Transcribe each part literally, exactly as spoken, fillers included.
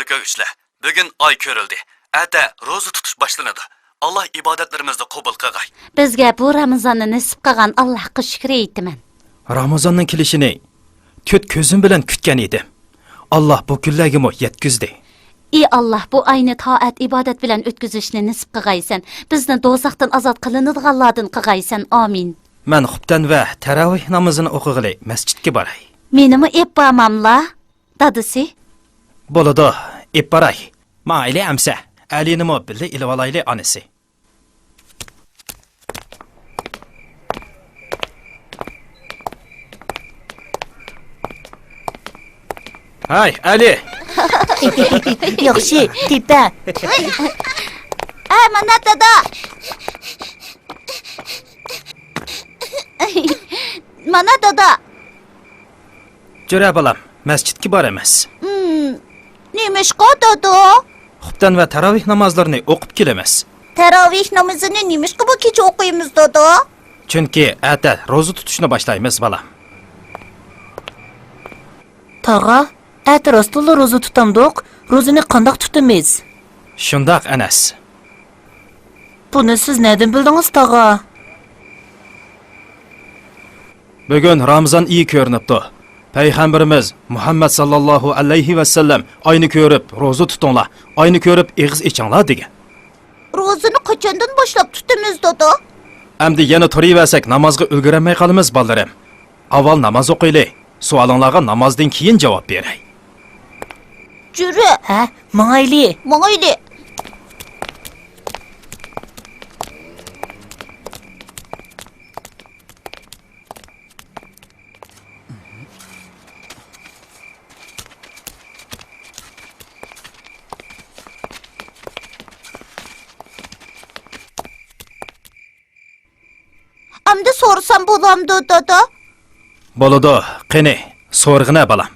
كۆرگۈچىلەر، بۈگۈن ئاي كۆرۈلدى. ئەتە روزا تۇتۇش باشلىنىدۇ. ئاللا ئىبادەتلىرىمىزنى قوبۇل قىلغاي. بىزگە بۇ رامىزاننى نېسىپ قىلغان ئاللاغا شۈكرى ئېيتىمەن. رامىزاننىڭ كېلىشىنى تۆت كۆزۈم بىلەن كۈتكەن ئىدىم. ئاللا بۇ كۈنلەرگىمۇ يەتكۈزدى. ئى ئاللا، بۇ ئاينى تائەت ئىبادەت بىلەن ئۆتكۈزۈشنى نېسىپ قىلغايسەن. بىزنى دوزاختىن ئازاد قىلىنىدىغانلاردىن قىلغايسەن. ئامىن. مەن خۇپتەن ۋە تەراۋىھ نامىزىنى ئوقۇغىلى مەسچىتكە باراي. مېنىمۇ ئېپ بارماملا، دادىسى؟ بولىدۇ، ئېپ باراي. ماڭايلى ئەمسە، ئەلىنىمۇ بىللە ئېلىۋالايلى، ئانىسى. ھەي، ئەلى! ياخشى، تېپە. ئە، مانا دادا. مانا دادا. جۈرە بالام، مەسچىتكە بارىمىز. ھىم، نېمىشقا دادا؟ خۇپتەن ۋە تاراۋىھ نامازلىرىنى ئوقۇپ كېلىمىز. تاراۋىھ نامىزىنى نېمىشقا بۇ كېچە ئوقۇيمىز دادا؟ چۈنكى ئەتە روزا تۇتۇشنى باشلايمىز بالام. تاغا، ئەتە راستتىنلا روزا تۇتامدۇق؟ روزىنى قانداق تۇتىمىز؟ شۇنداق ئەنەس. بۇنى سىز نەدىن بىلدىڭىز تاغا؟ بۈگۈن رامىزان ئېيى كۆرۈنۈپتۇ. پەيغەمبىرىمىز مۇھەممەد ساللاللاھۇ ئەلەيھى ۋەسەللەم ئاينى كۆرۈپ روزا تۇتۇڭلار، ئاينى كۆرۈپ ئېغىز ئېچىڭلار دېگەن. روزىنى قاچاندىن باشلاپ تۇتىمىز دادا؟ ئەمدى يەنە تۇرۇۋەرسەك نامازغا ئۈلگۈرەلمەي قالىمىز بالىلىرىم. ئاۋۋال ناماز ئوقۇيلى. سوئالىڭلارغا نامازدىن كېيىن جاۋاب بېرەي. جۈرە. ھە، ماڭايلى. ماڭايلى. ئەمدى سورىسام بولامدۇ، دادا؟ بولىدۇ، قېنى، سورىغىنە، بالام.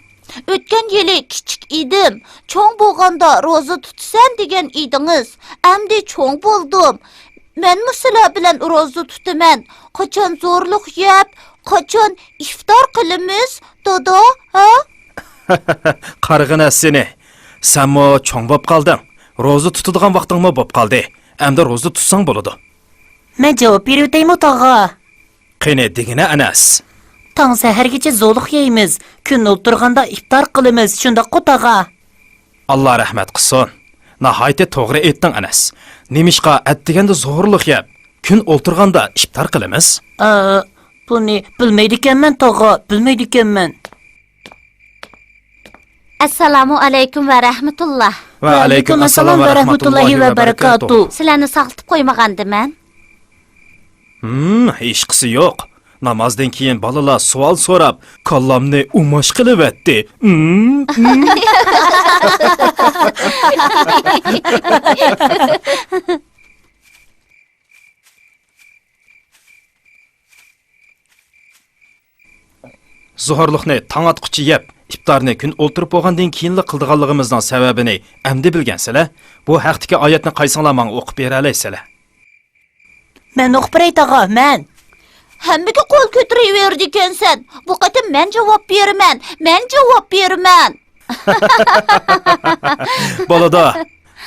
ئۆتكەن يىلى كىچىك ئىدىم، چوڭ بولغاندا روزا تۇتىسەن دېگەن ئىدىڭىز. ئەمدى چوڭ بولدۇم. مەنمۇ سىلەر بىلەن روزا تۇتىمەن. قاچان زورلۇق يەپ، قاچان ئىفتار قىلىمىز، دادا، ھە؟ قارىغىنە سېنى. سەنمۇ چوڭ بوپ قالدىڭ. روزا تۇتىدىغان ۋاقتىڭمۇ بوپ قالدى. ئەمدى روزا تۇتساڭ بولىدۇ. مەن جاۋاب بېرىۋېتەيمۇ، تاغا؟ قېنى، دېگىنە، ئەنەس. تاڭ سەھەرگىچە زورلۇق يەيمىز، كۈن ئولتۇرغاندا ئىپتار قىلىمىز، شۇنداققۇ، تاغا؟ ئاللا رەھمەت قىلسۇن. ناھايىتى توغرا ئېيتتىڭ، ئەنەس. نېمىشقا ئەتىگەندە زورلۇق يەپ، كۈن ئولتۇرغاندا ئىپتار قىلىمىز؟ ئا، بۇنى بىلمەيدىكەنمەن، تاغا، بىلمەيدىكەنمەن. ئەسسالامۇ ئەلەيكۇم ۋە رەھمەتۇللا. ۋە ئەلەيكۇم ئەسسالام ۋە رەھمەتۇللاھى ۋە بەرىكاتۇھ. سىلەرنى ساقىتىپ قويمىغاندىمەن؟ ھىم، ھېچقىسى يوق. نامازدىن كېيىن بالىلار سوئال سوراپ، كاللامنى ئۇماش قىلىۋەتتى. ھىم، ھىم. زوھۇرلۇقنى تاڭ ئاتقۇچە يەپ، ئىپتارنى كۈن ئولتۇرۇپ بولغاندىن كېيىنلا قىلىدىغانلىقىمىزنىڭ سەۋەبىنى ئەمدى بىلگەنسىلەر؟ بۇ ھەقتىكى ئايەتنى قايسىڭلار ماڭا ئوقۇپ بېرەلەيسىلەر؟ مەن ئوقۇپ بېرەي، تاغا، مەن. ھەممىگە قول كۆتۈرۈۋېرىدىكەنسەن. بۇ قېتىم مەن جاۋاب بېرىمەن. مەن جاۋاب بېرىمەن. بولىدۇ.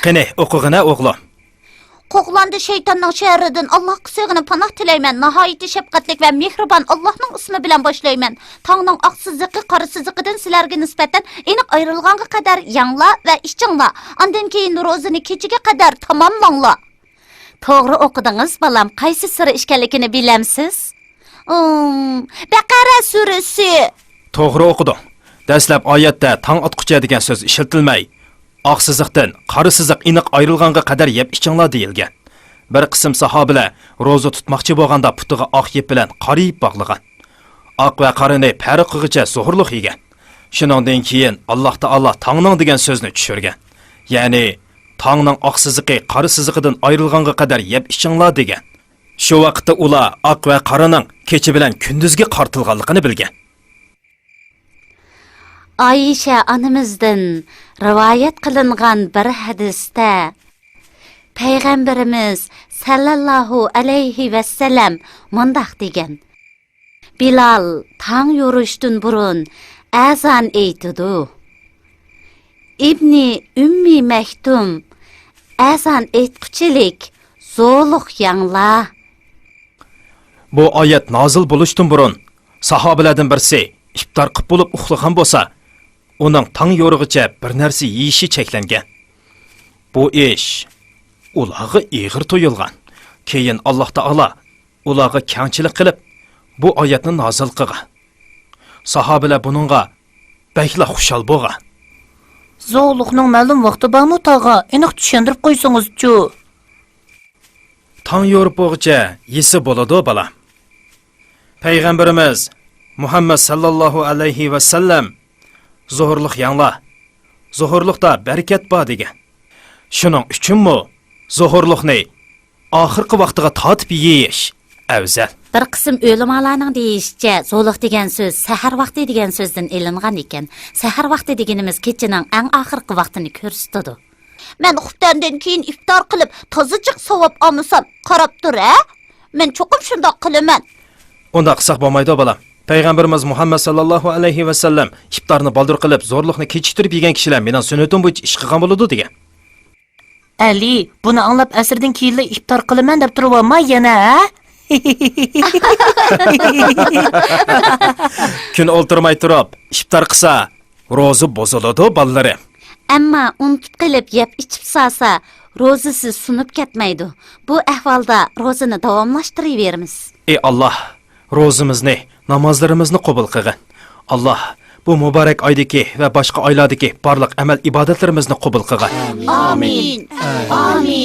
قېنى، ئوقۇغىنە، ئوغلۇم. قوغلاندى شەيتاننىڭ شەررىدىن ئاللاھقا سېغىنىپ پاناھ تىلەيمەن. ناھايىتى شەپقەتلىك ۋە مېھرىبان ئاللاھنىڭ ئىسمى بىلەن باشلايمەن. تاڭنىڭ ئاق سىزىقى، قارا سىزىقىدىن سىلەرگە نىسبەتەن ئېنىق ئايرىلغانغا قەدەر يەڭلار ۋە ئىچىڭلار. ئاندىن كېيىن روزىنى كېچىگە قەدەر تاماملاڭلار. توغرا ئوقۇدىڭىز، بالام. قايسى سۈرە ئىكەنلىكىنى بىلەمسىز؟ ئىم، بەقەرە سۈرىسى. توغرا ئوقۇدۇڭ. دەسلەپ ئايەتتە تاڭ ئاتقۇچە دېگەن سۆز ئىشلىتىلمەي، ئاق سىزىقتىن قارا سىزىق ئېنىق ئايرىلغانغا قەدەر يەپ ئىچىڭلار دېيىلگەن. بىر قىسىم ساھابىلەر روزا تۇتماقچى بولغاندا پۇتىغا ئاق يىپ بىلەن قارا يىپ باغلىغان. ئاق ۋە قارىنى پەرق قىلغۇچە زوھۇرلۇق يېگەن. شۇنىڭدىن كېيىن ئاللاھ تائالا تاڭنىڭ دېگەن سۆزنى چۈشۈرگەن. يەنى، تاڭنىڭ ئاق سىزىقى قارا سىزىقىدىن ئايرىلغانغا قەدەر يەپ ئىچىڭلار دېگەن. شۇ ۋاقىتتا ئۇلار ئاق ۋە قارىنىڭ كېچە بىلەن كۈندۈزگە قارىتىلغانلىقىنى بىلگەن. ئائىشە ئانىمىزدىن رىۋايەت قىلىنغان بىر ھەدىستە پەيغەمبىرىمىز سەللەللاھۇ ئەلەيھى ۋەسەللەم مۇنداق دېگەن: بىلال تاڭ يورۇشتىن بۇرۇن ئەزان ئېيتىدۇ. ئىبنى ئۈممى مەكتۇم، ئەزان ئېيتقۇچىلىك، زورلۇق يەڭلار. بۇ ئايەت نازىل بولۇشتىن بۇرۇن، ساھابىلەردىن بىرسى ئىپتار قىپ بولۇپ ئۇخلىغان بولسا، ئۇنىڭ تاڭ يورۇغىچە بىر نەرسە يېيىشى چەكلەنگەن. بۇ ئىش ئۇلارغا ئېغىر تۇيۇلغان. كېيىن ئاللاھ تائالا ئۇلارغا كەڭچىلىك قىلىپ، بۇ ئايەتنى نازىل قىلغان. ساھابىلەر بۇنىڭغا بەكلا خۇشال بولغان. زورلۇقنىڭ مەلۇم ۋاقتى بارمۇ، تاغا؟ ئېنىق چۈشەندۈرۈپ قويسىڭىزچۇ؟ تاڭ يورۇپ بولغۇچە يېسە بولىدۇ، بالام. پەيغەمبىرىمىز مۇھەممەد ساللاللاھۇ ئەلەيھى ۋەسەللەم، زوھۇرلۇق يەڭلار، زوھۇرلۇقتا بەرىكەت بار، دېگەن. شۇنىڭ ئۈچۈنمۇ زوھۇرلۇقنى ئاخىرقى ۋاقتىغا تارتىپ يېيىش ئەۋزەل. بىر قىسىم ئۆلىمالارنىڭ دېيىشىچە، زوھۇرلۇق دېگەن سۆز سەھەر ۋاقتى دېگەن سۆزدىن ئېلىنغان ئىكەن. سەھەر ۋاقتى دېگىنىمىز كېچىنىڭ ئەڭ ئاخىرقى ۋاقتىنى كۆرسىتىدۇ. مەن خۇپتەندىن كېيىن ئىپتار قىلىپ، تازىچىق ساۋاب ئالمىسام، قاراپ تۇر، ھە؟ مەن چوقۇم شۇنداق قىلىمەن. ئۇنداق قىلساق بولمايدۇ، بالام. پەيغەمبىرىمىز مۇھەممەد ساللاللاھۇ ئەلەيھى ۋەسەللەم، ئىپتارنى بالدۇر قىلىپ، زورلۇقنى كېچىكتۈرۈپ يېگەن كىشىلەر مېنىڭ سۈننىتىم بويىچە ئىش قىلغان بولىدۇ، دېگەن. ئەلى، بۇنى ئاڭلاپ، ئەسىردىن كېيىنلا ئىپتار قىلىمەن دەپ تۇرۇۋالما يەنە، ھە؟ كۈن ئولتۇرماي تۇرۇپ ئىپتار قىلسا، روزا بۇزۇلىدۇ، بالىلىرىم. ئەمما ئۇنتۇپ قېلىپ يەپ ئىچىپ سالسا، روزىسى سۇنۇپ كەتمەيدۇ. بۇ ئەھۋالدا روزىنى داۋاملاشتۇرۇۋېرىمىز. ئى ئاللاھ، روزىمىزنى، نامازلىرىمىزنى قوبۇل قىلغىن. ئاللاھ بۇ مۇبارەك ئايدىكى ۋە باشقا ئايلاردىكى بارلىق ئەمەل ئىبادەتلىرىمىزنى قوبۇل قىلغىن. ئامىن. ئامىن.